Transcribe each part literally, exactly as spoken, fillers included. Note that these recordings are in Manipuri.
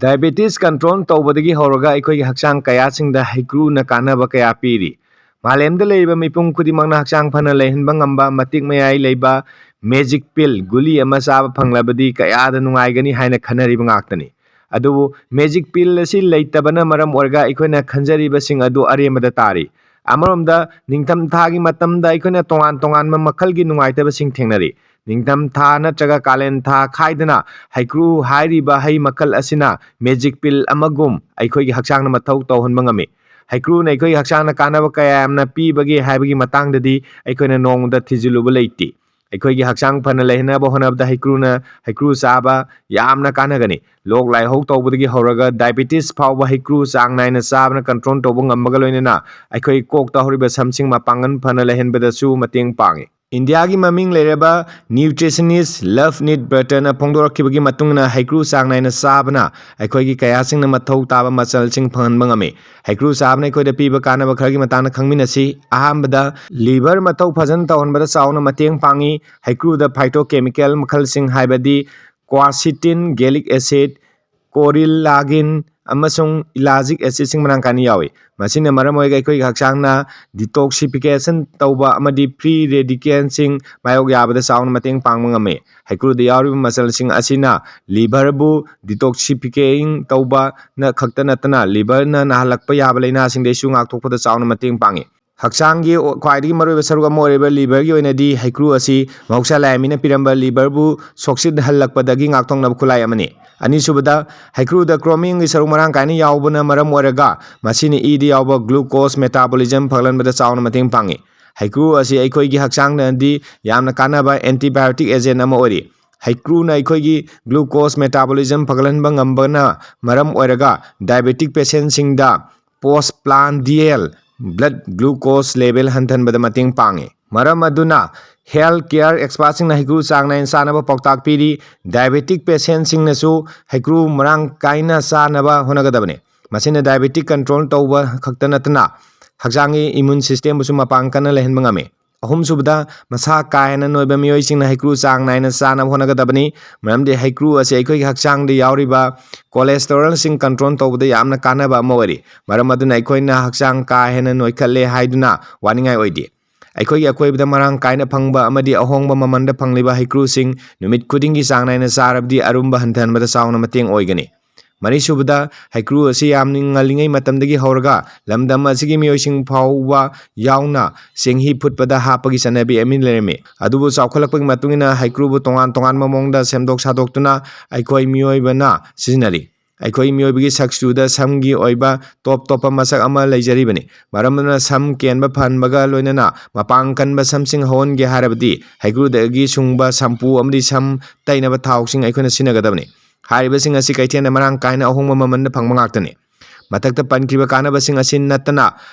Diabetes control ꯇꯧꯕꯗꯒꯤ ꯍꯧꯔꯒ ꯑꯩꯈꯣꯏꯒꯤ ꯍꯛꯆꯥꯡ ꯀꯌꯥꯁꯤꯡꯗ ꯍꯩꯀ꯭ꯔꯨꯅ ꯀꯥꯟꯅꯕ ꯀꯌꯥ ꯄꯤꯔꯤ꯫ ꯃꯥꯂꯦꯝꯗ ꯂꯩꯔꯤꯕ ꯃꯤꯄꯨꯝ ꯈꯨꯗꯤꯡꯃꯛꯅ ꯍꯛꯆꯥꯡ ꯐꯅ ꯂꯩꯍꯟꯕ ꯉꯝꯕ ꯃꯇꯤꯛ ꯃꯌꯥꯏ ꯂꯩꯕ magic pill ꯒꯨꯂꯤ ꯑꯃ ꯆꯥꯕ ꯐꯪꯂꯕꯗꯤ ꯀꯌꯥꯗ ꯅꯨꯡꯉꯥꯏꯒꯅꯤ ꯍꯥꯏꯅ ꯈꯟꯅꯔꯤꯕ ꯉꯥꯛꯇꯅꯤ꯫ ꯑꯗꯨꯕꯨ magic pill ꯑꯁꯤ ꯂꯩꯇꯕꯅ ꯃꯔꯝ ꯑꯣꯏꯔꯒ ꯑꯩꯈꯣꯏꯅ ꯈꯟꯖꯔꯤꯕꯁꯤꯡ ꯑꯗꯨ ꯑꯔꯦꯝꯕꯗ ꯇꯥꯔꯤ꯫ ꯑꯃꯔꯣꯝꯗ ꯅꯤꯡꯊꯝꯊꯥꯒꯤ ꯃꯇꯝꯗ ꯑꯩꯈꯣꯏꯅ ꯇꯣꯉꯥꯟ ꯇꯣꯉꯥꯟꯕ ꯃꯈꯜꯒꯤ ꯅꯨꯡꯉꯥꯏꯇꯕꯁꯤꯡ ꯊꯦꯡꯅꯔꯤ꯫ ꯅꯤꯡꯊꯝꯊꯥ ꯅꯠꯇ꯭ꯔꯒ ꯀꯥꯂꯦꯟ ꯊꯥ ꯈꯥꯏꯗꯅ ꯍꯩꯀ꯭ꯔꯨ ꯍꯥꯏꯔꯤꯕ ꯍꯩ ꯃꯈꯜ ꯑꯁꯤꯅ magic pill ꯑꯃꯒꯨꯝ ꯑꯩꯈꯣꯏꯒꯤ ꯍꯛꯆꯥꯡꯅ ꯃꯊꯧ ꯇꯧꯍꯟꯕ ꯉꯝꯃꯤ꯫ ꯍꯩꯀ꯭ꯔꯨꯅ ꯑꯩꯈꯣꯏꯒꯤ ꯍꯛꯆꯥꯡꯗ ꯀꯥꯟꯅꯕ ꯀꯌꯥ ꯌꯥꯝꯅ ꯄꯤꯕꯒꯦ ꯍꯥꯏꯕꯒꯤ ꯃꯇꯥꯡꯗꯗꯤ ꯑꯩꯈꯣꯏꯅ ꯅꯣꯡꯃꯗ ꯊꯤꯖꯤꯜꯂꯨꯕ ꯂꯩꯇꯦ꯫ ꯑꯩꯈꯣꯏꯒꯤ ꯍꯛꯆꯥꯡ ꯐꯅ ꯂꯩꯍꯟꯅꯕ ꯍꯣꯠꯅꯕꯗ ꯍꯩꯀ꯭ꯔꯨꯅ, ꯍꯩꯀ꯭ꯔꯨ ꯆꯥꯕ ꯌꯥꯝꯅ ꯀꯥꯟꯅꯒꯅꯤ꯫ ꯂꯣꯛ ꯂꯥꯏꯍꯧ ꯇꯧꯕꯗꯒꯤ ꯍꯧꯔꯒ diabetes ꯐꯥꯎꯕ ꯍꯩꯀ꯭ꯔꯨ ꯆꯥꯡ ꯅꯥꯏꯅ ꯆꯥꯕꯅ control ꯇꯧꯕ ꯉꯝꯕꯒ ꯂꯣꯏꯅꯅ ꯑꯩꯈꯣꯏ ꯀꯣꯛꯇ ꯍꯧꯔꯤꯕ ꯁꯝꯁꯤꯡ ꯃꯄꯥꯡꯒꯜ ꯐꯅ ꯂꯩꯍꯟꯕꯗꯁꯨ ꯃꯇꯦꯡ ꯄꯥꯡꯏ꯫ ꯏꯟꯗꯤꯌꯥꯒꯤ ꯃꯃꯤꯡ ꯂꯩꯔꯕ nutritionist Love Nit Bratton ꯅ ꯐꯣꯡꯗꯣꯔꯛꯈꯤꯕꯒꯤ ꯃꯇꯨꯡ ꯏꯟꯅ ꯍꯩꯀ꯭ꯔꯨ ꯆꯥꯡ ꯅꯥꯏꯅ ꯆꯥꯕꯅ ꯑꯩꯈꯣꯏꯒꯤ ꯀꯌꯥꯁꯤꯡꯅ ꯃꯊꯧ ꯇꯥꯕ ꯃꯆꯜꯁꯤꯡ ꯐꯪꯍꯟꯕ ꯉꯝꯃꯤ꯫ ꯍꯩꯀ꯭ꯔꯨ ꯆꯥꯕꯅ ꯑꯩꯈꯣꯏꯗ ꯄꯤꯕ ꯀꯥꯟꯅꯕ ꯈꯔꯒꯤ ꯃꯇꯥꯡꯗ ꯈꯪꯃꯤꯟꯅꯁꯤ꯫ ꯑꯍꯥꯟꯕꯗ, liver ꯃꯊꯧ ꯐꯖꯅ ꯇꯧꯍꯟꯕꯗ ꯆꯥꯎꯅ ꯃꯇꯦꯡ ꯄꯥꯡꯏ꯫ ꯍꯩꯀ꯭ꯔꯨꯗ phytochemical ꯃꯈꯜꯁꯤꯡ ꯍꯥꯏꯕꯗꯤ quercetin, gallic acid, ꯀꯣꯔꯤꯂꯥꯒꯤꯟ ꯑꯃꯁꯨꯡ ꯏꯂꯥꯖꯤꯛ ꯑꯦꯁꯤꯠꯁꯤꯡ ꯃꯔꯥꯡ ꯀꯥꯏꯅ ꯌꯥꯎꯏ꯫ ꯃꯁꯤꯅ ꯃꯔꯝ ꯑꯣꯏꯔꯒ ꯑꯩꯈꯣꯏꯒꯤ ꯍꯛꯆꯥꯡꯅ detoxification ꯇꯧꯕ ꯑꯃꯗꯤ free radicalꯁꯤꯡ ꯃꯥꯌꯣꯛ ꯌꯥꯕꯗ ꯆꯥꯎꯅ ꯃꯇꯦꯡ ꯄꯥꯡꯕ ꯉꯝꯃꯤ꯫ ꯍꯩꯀ꯭ꯔꯨꯗ ꯌꯥꯎꯔꯤꯕ ꯃꯆꯜꯁꯤꯡ ꯑꯁꯤꯅ liverꯕꯨ detoxifying ꯇꯧꯕꯅ ꯈꯛꯇ ꯅꯠꯇꯅ liverꯅ ꯅꯥꯍꯜꯂꯛꯄ ꯌꯥꯕ ꯂꯥꯏꯅꯥꯁꯤꯡꯗꯩꯁꯨ ꯉꯥꯛꯊꯣꯛꯄꯗ ꯆꯥꯎꯅ ꯃꯇꯦꯡ ꯄꯥꯡꯉꯤ꯫ ꯍꯛꯆꯥꯡꯒꯤ ꯈ꯭ꯋꯥꯏꯗꯒꯤ ꯃꯔꯨꯑꯣꯏꯕ ꯁꯔꯨꯛ ꯑꯃ ꯑꯣꯏꯔꯤꯕ liverꯒꯤ ꯑꯣꯏꯅꯗꯤ ꯍꯩꯀ꯭ꯔꯨ ꯑꯁꯤ ꯃꯍꯧꯁꯥ ꯂꯥꯏꯔꯦꯝꯕꯤꯅ ꯄꯤꯔꯝꯕ liverꯕꯨ ꯁꯣꯛꯆꯤꯟꯍꯜꯂꯛꯄꯗꯒꯤ ꯉꯥꯛꯊꯣꯛꯅꯕ ꯈꯨꯠꯂꯥꯏ ꯑꯃꯅꯤ꯫ ꯑꯅꯤꯁꯨꯕꯗ, ꯍꯩꯀ꯭ꯔꯨꯗ chromiumꯒꯤ ꯁꯔꯨꯛ ꯃꯔꯥꯡ ꯀꯥꯏꯅ ꯌꯥꯎꯕꯅ ꯃꯔꯝ ꯑꯣꯏꯔꯒ ꯃꯁꯤꯅ ꯏꯗ ꯌꯥꯎꯕ glucose metabolism ꯐꯒꯠꯍꯟꯕꯗ ꯆꯥꯎꯅ ꯃꯇꯦꯡ ꯄꯥꯡꯏ꯫ ꯍꯩꯀ꯭ꯔꯨ ꯑꯁꯤ ꯑꯩꯈꯣꯏꯒꯤ ꯍꯛꯆꯥꯡꯗꯗꯤ ꯌꯥꯝꯅ ꯀꯥꯟꯅꯕ antibiotic agent ꯑꯃ ꯑꯣꯏꯔꯤ꯫ ꯍꯩꯀ꯭ꯔꯨꯅ ꯑꯩꯈꯣꯏꯒꯤ glucose metabolism ꯐꯒꯠꯍꯟꯕ ꯉꯝꯕꯅ ꯃꯔꯝ ꯑꯣꯏꯔꯒ diabetic patientꯁꯤꯡꯗ postprandial blood glucose level ꯍꯟꯊꯍꯟꯕꯗ ꯃꯇꯦꯡ ꯄꯥꯡꯏ꯫ ꯃꯔꯝ ꯑꯗꯨꯅ health care expertꯁꯤꯡꯅ ꯍꯩꯀ꯭ꯔꯨ ꯆꯥꯡ ꯅꯥꯏꯅ ꯆꯥꯅꯕ ꯄꯥꯎꯇꯥꯛ ꯄꯤꯔꯤ꯫ Diabetic patientꯁꯤꯡꯅꯁꯨ ꯍꯩꯀ꯭ꯔꯨ ꯃꯔꯥꯡ ꯀꯥꯏꯅ ꯆꯥꯅꯕ ꯍꯣꯠꯅꯒꯗꯕꯅꯤ꯫ ꯃꯁꯤꯅ diabetic control ꯇꯧꯕ ꯈꯛꯇ ꯅꯠꯇꯅ ꯍꯛꯆꯥꯡꯒꯤ immune systemꯕꯨꯁꯨ ꯃꯄꯥꯡ ꯀꯟꯅ ꯂꯩꯍꯟꯕ ꯉꯝꯃꯤ꯫ ꯑꯍꯨꯝꯁꯨꯕꯗ, ꯃꯁꯥ ꯀꯥ ꯍꯦꯟꯅ ꯅꯣꯏꯕ ꯃꯤꯑꯣꯏꯁꯤꯡꯅ ꯍꯩꯀ꯭ꯔꯨ ꯆꯥꯡ ꯅꯥꯏꯅ ꯆꯥꯅꯕ ꯍꯣꯠꯅꯒꯗꯕꯅꯤ꯫ ꯃꯔꯝꯗꯤ ꯍꯩꯀ꯭ꯔꯨ ꯑꯁꯤ ꯑꯩꯈꯣꯏꯒꯤ ꯍꯛꯆꯥꯡꯗ ꯌꯥꯎꯔꯤꯕ cholesterolꯁꯤꯡ control ꯇꯧꯕꯗ ꯌꯥꯝꯅ ꯀꯥꯟꯅꯕ ꯑꯃ ꯑꯣꯏꯔꯤ꯫ ꯃꯔꯝ ꯑꯗꯨꯅ ꯑꯩꯈꯣꯏꯅ ꯍꯛꯆꯥꯡ ꯀꯥ ꯍꯦꯟꯅ ꯅꯣꯏꯈꯠꯂꯦ ꯍꯥꯏꯗꯨꯅ ꯋꯥꯅꯤꯡꯉꯥꯏ ꯑꯣꯏꯗꯦ꯫ ꯑꯩꯈꯣꯏꯒꯤ ꯑꯀꯣꯏꯕꯗ ꯃꯔꯥꯡ ꯀꯥꯏꯅ ꯐꯪꯕ ꯑꯃꯗꯤ ꯑꯍꯣꯡꯕ ꯃꯃꯜꯗ ꯐꯪꯂꯤꯕ ꯍꯩꯀ꯭ꯔꯨꯁꯤꯡ ꯅꯨꯃꯤꯠ ꯈꯨꯗꯤꯡꯒꯤ ꯆꯥꯡ ꯅꯥꯏꯅ ꯆꯥꯔꯕꯗꯤ ꯑꯔꯨꯝꯕ ꯍꯟꯊꯍꯟꯕꯗ ꯆꯥꯎꯅ ꯃꯇꯦꯡ ꯑꯣꯏꯒꯅꯤ꯫ ꯃꯔꯤꯁꯨꯕꯗ, ꯍꯩꯀ꯭ꯔꯨ ꯑꯁꯤ ꯌꯥꯝꯅ ꯉꯜꯂꯤꯉꯩ ꯃꯇꯝꯗꯒꯤ ꯍꯧꯔꯒ ꯂꯝꯗꯝ ꯑꯁꯤꯒꯤ ꯃꯤꯑꯣꯏꯁꯤꯡ ꯐꯥꯎꯕ ꯌꯥꯎꯅ ꯆꯦꯡꯍꯤ ꯐꯨꯠꯄꯗ ꯍꯥꯞꯄꯒꯤ ꯆꯠꯅꯕꯤ ꯑꯃ ꯂꯩꯔꯝꯃꯤ꯫ ꯑꯗꯨꯕꯨ ꯆꯥꯎꯈꯠꯂꯛꯄꯒꯤ ꯃꯇꯨꯡ ꯏꯟꯅ ꯍꯩꯀ꯭ꯔꯨꯕꯨ ꯇꯣꯉꯥꯟ ꯇꯣꯉꯥꯟꯕ ꯃꯑꯣꯡꯗ ꯁꯦꯝꯗꯣꯛ ꯁꯥꯗꯣꯛꯇꯨꯅ ꯑꯩꯈꯣꯏ ꯃꯤꯑꯣꯏꯕꯅ ꯁꯤꯖꯤꯟꯅꯔꯤ꯫ ꯑꯩꯈꯣꯏ ꯃꯤꯑꯣꯏꯕꯒꯤ ꯁꯛꯆꯨꯗ ꯁꯝꯒꯤ ꯑꯣꯏꯕ ꯇꯣꯞ ꯇꯣꯞꯄ ꯃꯁꯛ ꯑꯃ ꯂꯩꯖꯔꯤꯕꯅꯤ꯫ ꯃꯔꯝ ꯑꯗꯨꯅ ꯁꯝ ꯀꯦꯟꯕ ꯐꯍꯟꯕꯒ ꯂꯣꯏꯅꯅ ꯃꯄꯥꯡ ꯀꯟꯕ ꯁꯝꯁꯤꯡ ꯍꯧꯍꯟꯒꯦ ꯍꯥꯏꯔꯕꯗꯤ ꯍꯩꯀ꯭ꯔꯨꯗꯒꯤ ꯁꯨꯡꯕ shampoo ꯑꯃꯗꯤ ꯁꯝ ꯇꯩꯅꯕ ꯊꯥꯎꯁꯤꯡ ꯑꯩꯈꯣꯏꯅ ꯁꯤꯖꯤꯟꯅꯒꯗꯕꯅꯤ꯫ ꯍꯥꯏꯔꯤꯕꯁꯤꯡ ꯑꯁꯤ ꯀꯩꯊꯦꯜꯗ ꯃꯔꯥꯡ ꯀꯥꯏꯅ ꯑꯍꯣꯡꯕ ꯃꯃꯜꯗ ꯐꯪꯕ ꯉꯥꯛꯇꯅꯤ꯫ ꯃꯊꯛꯇ ꯄꯟꯈꯤꯕ ꯀꯥꯟꯅꯕꯁꯤꯡ ꯑꯁꯤ ꯅꯠꯇꯅ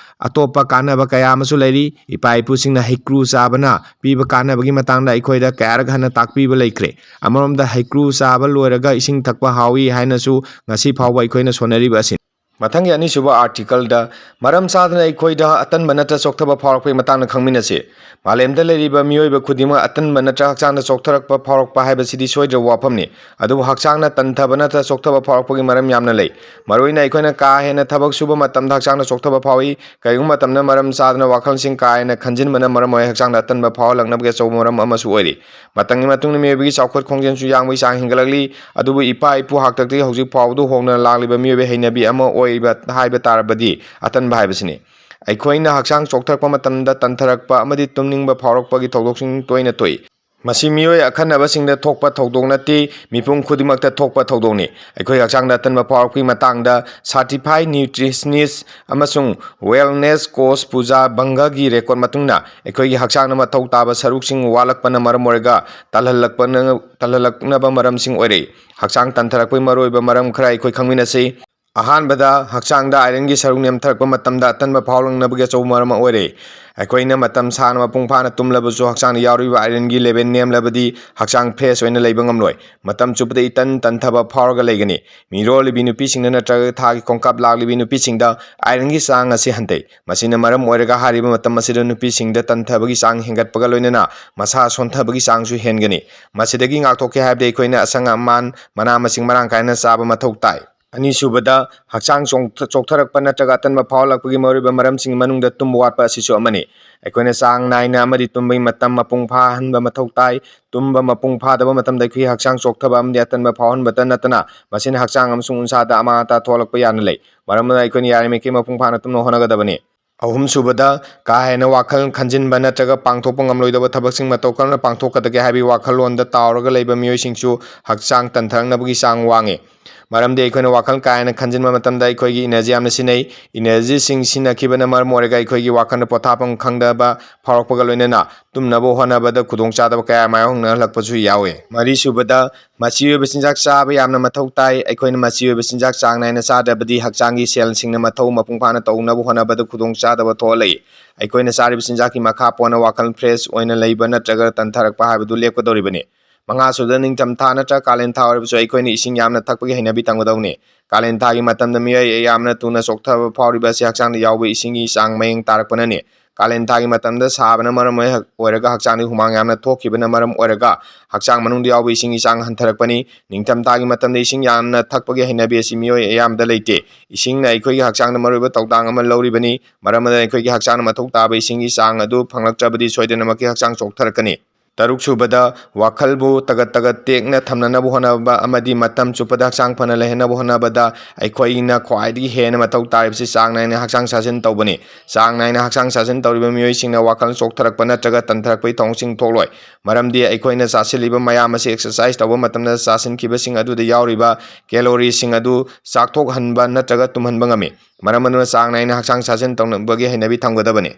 ꯑꯇꯣꯞꯄ ꯀꯥꯟꯅꯕ ꯀꯌꯥ ꯑꯃꯁꯨ ꯂꯩꯔꯤ꯫ ꯏꯄꯥ ꯏꯄꯨꯁꯤꯡꯅ ꯍꯩꯀ꯭ꯔꯨ ꯆꯥꯕꯅ ꯄꯤꯕ ꯀꯥꯟꯅꯕꯒꯤ ꯃꯇꯥꯡꯗ ꯑꯩꯈꯣꯏꯗ ꯀꯌꯥꯔꯛ ꯍꯟꯅ ꯇꯥꯛꯄꯤꯕ ꯂꯩꯈ꯭ꯔꯦ꯫ ꯑꯃꯔꯣꯝꯗ ꯍꯩꯀ꯭ꯔꯨ ꯆꯥꯕ ꯂꯣꯏꯔꯒ ꯏꯁꯤꯡ ꯊꯛꯄ ꯍꯥꯎꯏ ꯍꯥꯏꯅꯁꯨ ꯉꯁꯤ ꯐꯥꯎꯕ ꯑꯩꯈꯣꯏꯅ ꯁꯣꯟꯅꯔꯤꯕ ꯑꯁꯤꯅꯤ꯫ ꯃꯊꯪꯒꯤ ꯑꯅꯤꯁꯨꯕ articleꯗ ꯃꯔꯝ ꯆꯥꯗꯅ ꯑꯩꯈꯣꯏꯗ ꯑꯇꯟꯕ ꯅꯠꯇ꯭ꯔ ꯆꯣꯛꯊꯕ ꯐꯥꯎꯔꯛꯄꯒꯤ ꯃꯇꯥꯡꯗ ꯈꯪꯃꯤꯟꯅꯁꯤ꯫ ꯃꯥꯂꯦꯝꯗ ꯂꯩꯔꯤꯕ ꯃꯤꯑꯣꯏꯕ ꯈꯨꯗꯤꯡꯃꯛ ꯑꯇꯟꯕ ꯅꯠꯇ꯭ꯔ ꯍꯛꯆꯥꯡꯗ ꯆꯣꯛꯊꯔꯛꯄ ꯐꯥꯎꯔꯛꯄ ꯍꯥꯏꯕꯁꯤꯗꯤ ꯁꯣꯏꯗ꯭ꯔꯕ ꯋꯥꯐꯝꯅꯤ꯫ ꯑꯗꯨꯕꯨ ꯍꯛꯆꯥꯡꯅ ꯇꯟꯊꯕ ꯅꯠꯇ꯭ꯔ ꯆꯣꯛꯊꯕ ꯐꯥꯎꯔꯛꯄꯒꯤ ꯃꯔꯝ ꯌꯥꯝꯅ ꯂꯩ꯫ ꯃꯔꯨꯑꯣꯏꯅ ꯑꯩꯈꯣꯏꯅ ꯀꯥ ꯍꯦꯟꯅ ꯊꯕꯛ ꯁꯨꯕ ꯃꯇꯝꯗ ꯍꯛꯆꯥꯡꯗ ꯆꯣꯛꯊꯕ ꯐꯥꯎꯏ꯫ ꯀꯔꯤꯒꯨꯝꯕ ꯃꯇꯝꯗ ꯃꯔꯝ ꯆꯥꯗꯅ ꯋꯥꯈꯜꯁꯤꯡ ꯀꯥ ꯍꯦꯟꯅ ꯈꯟꯖꯤꯟꯕꯅ ꯃꯔꯝ ꯑꯣꯏ ꯍꯛꯆꯥꯡꯗ ꯑꯇꯟꯕ ꯐꯥꯎꯍꯜꯂꯛꯅꯕꯒꯤ ꯑꯆꯧꯕ ꯃꯔꯝ ꯑꯃꯁꯨ ꯑꯣꯏꯔꯤ꯫ ꯃꯇꯝꯒꯤ ꯃꯇꯨꯡ ꯏꯟꯅ ꯃꯤꯑꯣꯏꯕꯒꯤ ꯆꯥꯎꯈꯠ ꯈꯣꯡꯖꯦꯜꯁꯨ ꯌꯥꯡꯕꯒꯤ ꯆꯥꯡ ꯍꯦꯟꯒꯠꯂꯛꯂꯤ꯫ ꯑꯗꯨꯕꯨ ꯏꯄꯥ ꯏꯄꯨ ꯍꯥꯛꯇꯛꯇꯒꯤ ꯍꯧꯖꯤꯛ ꯐꯥꯎꯕꯗ ꯍꯣꯡꯗꯅ ꯂꯥꯛꯂꯤꯕ ꯃꯤꯑꯣꯏꯕꯒꯤ ꯍꯩꯅꯕꯤ ꯑꯃ ꯑꯣꯏꯕ ꯍꯥꯏꯕ ꯇꯥꯔꯕꯗꯤ ꯑꯇꯟꯕ ꯍꯥꯏꯕꯁꯤꯅꯤ꯫ ꯑꯩꯈꯣꯏꯅ ꯍꯛꯆꯥꯡ ꯆꯣꯛꯊꯔꯛꯄ ꯃꯇꯝꯗ ꯇꯟꯊꯔꯛꯄ ꯑꯃꯗꯤ ꯇꯨꯝꯅꯤꯡꯕ ꯐꯥꯎꯔꯛꯄꯒꯤ ꯊꯧꯗꯣꯛꯁꯤꯡ ꯇꯣꯏꯅ ꯊꯣꯛꯏ꯫ ꯃꯁꯤ ꯃꯤꯑꯣꯏ ꯑꯈꯟꯅꯕꯁꯤꯡꯗ ꯊꯣꯛꯄ ꯊꯧꯗꯣꯛ ꯅꯠꯇꯦ, ꯃꯤꯄꯨꯝ ꯈꯨꯗꯤꯡꯃꯛꯇ ꯊꯣꯛꯄ ꯊꯧꯗꯣꯛꯅꯤ꯫ ꯑꯩꯈꯣꯏ ꯍꯛꯆꯥꯡꯗ ꯑꯇꯟꯕ ꯐꯥꯎꯔꯛꯄꯒꯤ ꯃꯇꯥꯡꯗ certified nutritionist ꯑꯃꯁꯨꯡ wellness coach ꯄꯨꯖꯥ ꯕꯪꯒꯒꯤ record ꯃꯇꯨꯡ ꯏꯟꯅ ꯑꯩꯈꯣꯏꯒꯤ ꯍꯛꯆꯥꯡꯅ ꯃꯊꯧ ꯇꯥꯕ ꯁꯔꯨꯛꯁꯤꯡ ꯋꯥꯠꯂꯛꯄꯅ ꯃꯔꯝ ꯑꯣꯏꯔꯒ ꯇꯜꯍꯜꯂꯛꯄꯅ, ꯇꯜꯍꯜꯂꯛꯅꯕ ꯃꯔꯝꯁꯤꯡ ꯑꯣꯏꯔꯛꯏ꯫ ꯍꯛꯆꯥꯡ ꯇꯟꯊꯔꯛꯄꯒꯤ ꯃꯔꯨꯑꯣꯏꯕ ꯃꯔꯝ ꯈꯔ ꯑꯩꯈꯣꯏ ꯈꯪꯃꯤꯟꯅꯁꯤ꯫ ꯑꯍꯥꯟꯕꯗ, ꯍꯛꯆꯥꯡꯗ ironꯒꯤ ꯁꯔꯨꯛ ꯅꯦꯝꯊꯔꯛꯄ ꯃꯇꯝꯗ ꯑꯇꯟꯕ ꯐꯥꯎꯂꯛꯅꯕꯒꯤ ꯑꯆꯧꯕ ꯃꯔꯝ ꯑꯣꯏꯔꯦ꯫ ꯑꯩꯈꯣꯏꯅ ꯃꯇꯝ ꯁꯥꯡꯅ ꯃꯄꯨꯡ ꯐꯥꯅ ꯇꯨꯝꯂꯕꯁꯨ, ꯍꯛꯆꯥꯡꯗ ꯌꯥꯎꯔꯤꯕ ironꯒꯤ level ꯅꯦꯝꯂꯕꯗꯤ ꯍꯛꯆꯥꯡ fresh ꯑꯣꯏꯅ ꯂꯩꯕ ꯉꯝꯂꯣꯏ꯫ ꯃꯇꯝ ꯆꯨꯞꯄꯗ ꯏꯇꯟ ꯇꯟꯊꯕ ꯐꯥꯎꯔꯒ ꯂꯩꯒꯅꯤ꯫ ꯃꯤꯔꯣꯜꯂꯤꯕꯤ ꯅꯨꯄꯤꯁꯤꯡꯗ ꯅꯠꯇ꯭ꯔꯒ ꯊꯥꯒꯤ ꯈꯣꯡꯀꯥꯞ ꯂꯥꯛꯂꯤꯕꯤ ꯅꯨꯄꯤꯁꯤꯡꯗ ironꯒꯤ ꯆꯥꯡ ꯑꯁꯤ ꯍꯟꯊꯩ꯫ ꯃꯁꯤꯅ ꯃꯔꯝ ꯑꯣꯏꯔꯒ ꯍꯥꯏꯔꯤꯕ ꯃꯇꯝ ꯑꯁꯤꯗ ꯅꯨꯄꯤꯁꯤꯡꯗ ꯇꯟꯊꯕꯒꯤ ꯆꯥꯡ ꯍꯦꯟꯒꯠꯄꯒ ꯂꯣꯏꯅꯅ ꯃꯁꯥ ꯁꯣꯟꯊꯕꯒꯤ ꯆꯥꯡꯁꯨ ꯍꯦꯟꯒꯅꯤ꯫ ꯃꯁꯤꯗꯒꯤ ꯉꯥꯛꯊꯣꯛꯀꯦ ꯍꯥꯏꯕꯗꯤ ꯑꯩꯈꯣꯏꯅ ꯑꯁꯪ ꯑꯃꯥꯟ, ꯃꯅꯥ ꯃꯁꯤꯡ ꯃꯔꯥꯡ ꯀꯥꯏꯅ ꯆꯥꯕ ꯃꯊꯧ ꯇꯥꯏ꯫ ꯑꯅꯤꯁꯨꯕꯗ, ꯍꯛꯆꯥꯡ ꯆꯣꯡ-, ꯆꯣꯛꯊꯔꯛꯄ ꯅꯠꯇ꯭ꯔꯒ ꯑꯇꯟꯕ ꯐꯥꯎꯍꯜꯂꯛꯄꯒꯤ ꯃꯔꯨꯑꯣꯏꯕ ꯃꯔꯝꯁꯤꯡꯒꯤ ꯃꯅꯨꯡꯗ ꯇꯨꯝꯕ ꯋꯥꯠꯄ ꯑꯁꯤꯁꯨ ꯑꯃꯅꯤ꯫ ꯑꯩꯈꯣꯏꯅ ꯆꯥꯡ ꯅꯥꯏꯅ ꯑꯃꯗꯤ ꯇꯨꯝꯕꯒꯤ ꯃꯇꯝ ꯃꯄꯨꯡ ꯐꯥꯍꯟꯕ ꯃꯊꯧ ꯇꯥꯏ꯫ ꯇꯨꯝꯕ ꯃꯄꯨꯡ ꯐꯥꯗꯕ ꯃꯇꯝꯗ ꯑꯩꯈꯣꯏꯒꯤ ꯍꯛꯆꯥꯡ ꯆꯣꯛꯊꯕ ꯑꯃꯗꯤ ꯑꯇꯟꯕ ꯐꯥꯎꯍꯟꯕꯇ ꯅꯠꯇꯅ, ꯃꯁꯤꯅ ꯍꯛꯆꯥꯡ ꯑꯃꯁꯨꯡ ꯎꯟꯁꯥꯗ ꯑꯃꯥꯡ ꯑꯇꯥ ꯊꯣꯛꯍꯜꯂꯛꯄ ꯌꯥꯅ ꯂꯩ꯫ ꯃꯔꯝ ꯑꯗꯨꯅ ꯑꯩꯈꯣꯏꯅ ꯌꯥꯔꯤꯃꯈꯩ ꯃꯄꯨꯡ ꯐꯥꯅ ꯇꯨꯝꯅ ꯍꯣꯠꯅꯒꯗꯕꯅꯤ꯫ ꯑꯍꯨꯝꯁꯨꯕꯗ, ꯀꯥ ꯍꯦꯟꯅ ꯋꯥꯈꯜ ꯈꯟꯖꯤꯟꯕ ꯅꯠꯇ꯭ꯔꯒ ꯄꯥꯡꯊꯣꯛꯄ ꯉꯝꯂꯣꯏꯗꯕ ꯊꯕꯛꯁꯤꯡ ꯃꯇꯧ ꯀꯔꯝꯅ ꯄꯥꯡꯊꯣꯛꯀꯗꯒꯦ ꯍꯥꯏꯕꯒꯤ ꯋꯥꯈꯜꯂꯣꯟꯗ ꯇꯥꯎꯔꯒ ꯂꯩꯕ ꯃꯤꯑꯣꯏꯁꯤꯡꯁꯨ ꯍꯛꯆꯥꯡ ꯇꯟꯊꯔꯛꯅꯕꯒꯤ ꯆꯥꯡ ꯋꯥꯡꯉꯤ꯫ ꯃꯔꯝꯗꯤ ꯑꯩꯈꯣꯏꯅ ꯋꯥꯈꯜ ꯀꯥ ꯍꯦꯟꯅ ꯈꯟꯖꯤꯟꯕ ꯃꯇꯝꯗ ꯑꯩꯈꯣꯏꯒꯤ energy ꯌꯥꯝꯅ ꯁꯤꯖꯤꯟꯅꯩ꯫ Energyꯁꯤꯡ ꯁꯤꯖꯤꯟꯅꯈꯤꯕꯅ ꯃꯔꯝ ꯑꯣꯏꯔꯒ ꯑꯩꯈꯣꯏꯒꯤ ꯋꯥꯈꯜꯗ ꯄꯣꯊꯥꯐꯝ ꯈꯪꯗꯕ ꯐꯥꯎꯔꯛꯄꯒ ꯂꯣꯏꯅꯅ ꯇꯨꯝꯅꯕ ꯍꯣꯠꯅꯕꯗ ꯈꯨꯗꯣꯡꯆꯥꯗꯕ ꯀꯌꯥ ꯃꯥꯌꯣꯛꯅꯍꯜꯂꯛꯄꯁꯨ ꯌꯥꯎꯏ꯫ ꯃꯔꯤꯁꯨꯕꯗ, ꯃꯆꯤ ꯑꯣꯏꯕ ꯆꯤꯟꯖꯥꯛ ꯆꯥꯕ ꯌꯥꯝꯅ ꯃꯊꯧ ꯇꯥꯏ꯫ ꯑꯩꯈꯣꯏꯅ ꯃꯆꯤ ꯑꯣꯏꯕ ꯆꯤꯟꯖꯥꯛ ꯆꯥꯡ ꯅꯥꯏꯅ ꯆꯥꯗ꯭ꯔꯕꯗꯤ ꯍꯛꯆꯥꯡꯒꯤ cellꯁꯤꯡꯅ ꯃꯊꯧ ꯃꯄꯨꯡ ꯐꯥꯅ ꯇꯧꯅꯕ ꯍꯣꯠꯅꯕꯗ ꯈꯨꯗꯣꯡꯆꯥꯗꯕ ꯊꯣꯛꯍꯜꯂꯛꯏ꯫ ꯑꯩꯈꯣꯏꯅ ꯆꯥꯔꯤꯕ ꯆꯤꯟꯖꯥꯛꯀꯤ ꯃꯈꯥ ꯄꯣꯟꯅ ꯋꯥꯈꯜ fresh ꯑꯣꯏꯅ ꯂꯩꯕ ꯅꯠꯇ꯭ꯔꯒ ꯇꯟꯊꯔꯛꯄ ꯍꯥꯏꯕꯗꯨ ꯂꯦꯞꯀꯗꯧꯔꯤꯕꯅꯤ꯫ ꯃꯉꯥꯁꯨꯕꯗ, ꯅꯤꯡꯊꯝꯊꯥ ꯅꯠꯇ꯭ꯔꯒ ꯀꯥꯂꯦꯟ ꯊꯥ ꯑꯣꯏꯔꯕꯁꯨ ꯑꯩꯈꯣꯏꯅ ꯏꯁꯤꯡ ꯌꯥꯝꯅ ꯊꯛꯄꯒꯤ ꯍꯩꯅꯕꯤ ꯇꯝꯒꯗꯧꯅꯤ꯫ ꯀꯥꯂꯦꯟ ꯊꯥꯒꯤ ꯃꯇꯝꯗ ꯃꯤꯑꯣꯏ ꯌꯥꯝꯅ ꯊꯨꯅ ꯆꯣꯛꯊꯕ ꯐꯥꯎꯔꯤꯕ ꯑꯁꯤ ꯍꯛꯆꯥꯡꯗ ꯌꯥꯎꯕ ꯏꯁꯤꯡꯒꯤ ꯆꯥꯡ ꯃꯌꯦꯡ ꯇꯥꯔꯛꯄꯅꯅꯤ꯫ ꯀꯥꯂꯦꯟ ꯊꯥꯒꯤ ꯃꯇꯝꯗ ꯁꯥꯕꯅ ꯃꯔꯝ ꯑꯣꯏ-, ꯑꯣꯏꯔꯒ ꯍꯛꯆꯥꯡꯗ ꯍꯨꯃꯥꯡ ꯌꯥꯝꯅ ꯊꯣꯛꯈꯤꯕꯅ ꯃꯔꯝ ꯑꯣꯏꯔꯒ ꯍꯛꯆꯥꯡ ꯃꯅꯨꯡꯗ ꯌꯥꯎꯕ ꯏꯁꯤꯡꯒꯤ ꯆꯥꯡ ꯍꯟꯊꯔꯛꯄꯅꯤ꯫ ꯅꯤꯡꯊꯝꯊꯥꯒꯤ ꯃꯇꯝꯗ ꯏꯁꯤꯡ ꯌꯥꯝꯅ ꯊꯛꯄꯒꯤ ꯍꯩꯅꯕꯤ ꯑꯁꯤ ꯃꯤꯑꯣꯏ ꯑꯌꯥꯝꯕꯗ ꯂꯩꯇꯦ꯫ ꯏꯁꯤꯡꯅ ꯑꯩꯈꯣꯏꯒꯤ ꯍꯛꯆꯥꯡꯗ ꯃꯔꯨꯑꯣꯏꯕ ꯊꯧꯗꯥꯡ ꯑꯃ ꯂꯧꯔꯤꯕꯅꯤ꯫ ꯃꯔꯝ ꯑꯗꯨꯅ ꯑꯩꯈꯣꯏꯒꯤ ꯍꯛꯆꯥꯡꯅ ꯃꯊꯧ ꯇꯥꯕ ꯏꯁꯤꯡꯒꯤ ꯆꯥꯡ ꯑꯗꯨ ꯐꯪꯂꯛꯇ꯭ꯔꯕꯗꯤ ꯁꯣꯏꯗꯅꯃꯛꯀꯤ ꯍꯛꯆꯥꯡ ꯆꯣꯛꯊꯔꯛꯀꯅꯤ꯫ ꯇꯔꯨꯛꯁꯨꯕꯗ, ꯋꯥꯈꯜꯕꯨ ꯇꯒꯠ ꯇꯒꯠ ꯇꯦꯛꯅ ꯊꯝꯅꯅꯕ ꯍꯣꯠꯅꯕ ꯑꯃꯗꯤ ꯃꯇꯝ ꯆꯨꯞꯄꯗ ꯍꯛꯆꯥꯡ ꯐꯅ ꯂꯩꯍꯟꯅꯕ ꯍꯣꯠꯅꯕꯗ ꯑꯩꯈꯣꯏꯅ ꯈ꯭ꯋꯥꯏꯗꯒꯤ ꯍꯦꯟꯅ ꯃꯊꯧ ꯇꯥꯔꯤꯕꯁꯤ ꯆꯥꯡ ꯅꯥꯏꯅ ꯍꯛꯆꯥꯡ ꯁꯥꯖꯦꯜ ꯇꯧꯕꯅꯤ꯫ ꯆꯥꯡ ꯅꯥꯏꯅ ꯍꯛꯆꯥꯡ ꯁꯥꯖꯦꯜ ꯇꯧꯔꯤꯕ ꯃꯤꯑꯣꯏꯁꯤꯡꯅ ꯋꯥꯈꯜ ꯆꯣꯛꯊꯔꯛꯄ ꯅꯠꯇ꯭ꯔꯒ ꯇꯟꯊꯔꯛꯄꯒꯤ ꯊꯧꯑꯣꯡꯁꯤꯡ ꯊꯣꯛꯂꯣꯏ꯫ ꯃꯔꯝꯗꯤ ꯑꯩꯈꯣꯏꯅ ꯆꯥꯁꯤꯜꯂꯤꯕ ꯃꯌꯥꯝ ꯑꯁꯤ exercise ꯇꯧꯕ ꯃꯇꯝꯗ ꯆꯥꯁꯤꯟꯈꯤꯕꯁꯤꯡ ꯑꯗꯨꯗ ꯌꯥꯎꯔꯤꯕ calorie ꯁꯤꯡ ꯑꯗꯨ ꯆꯥꯛꯊꯣꯛꯍꯟꯕ ꯅꯠꯇ꯭ꯔꯒ ꯇꯨꯝꯍꯟꯕ ꯉꯝꯃꯤ꯫ ꯃꯔꯝ ꯑꯗꯨꯅ ꯆꯥꯡ ꯅꯥꯏꯅ ꯍꯛꯆꯥꯡ ꯁꯥꯖꯦꯜ ꯇꯧꯅꯕꯒꯤ ꯍꯩꯅꯕꯤ ꯊꯝꯒꯗꯕꯅꯤ꯫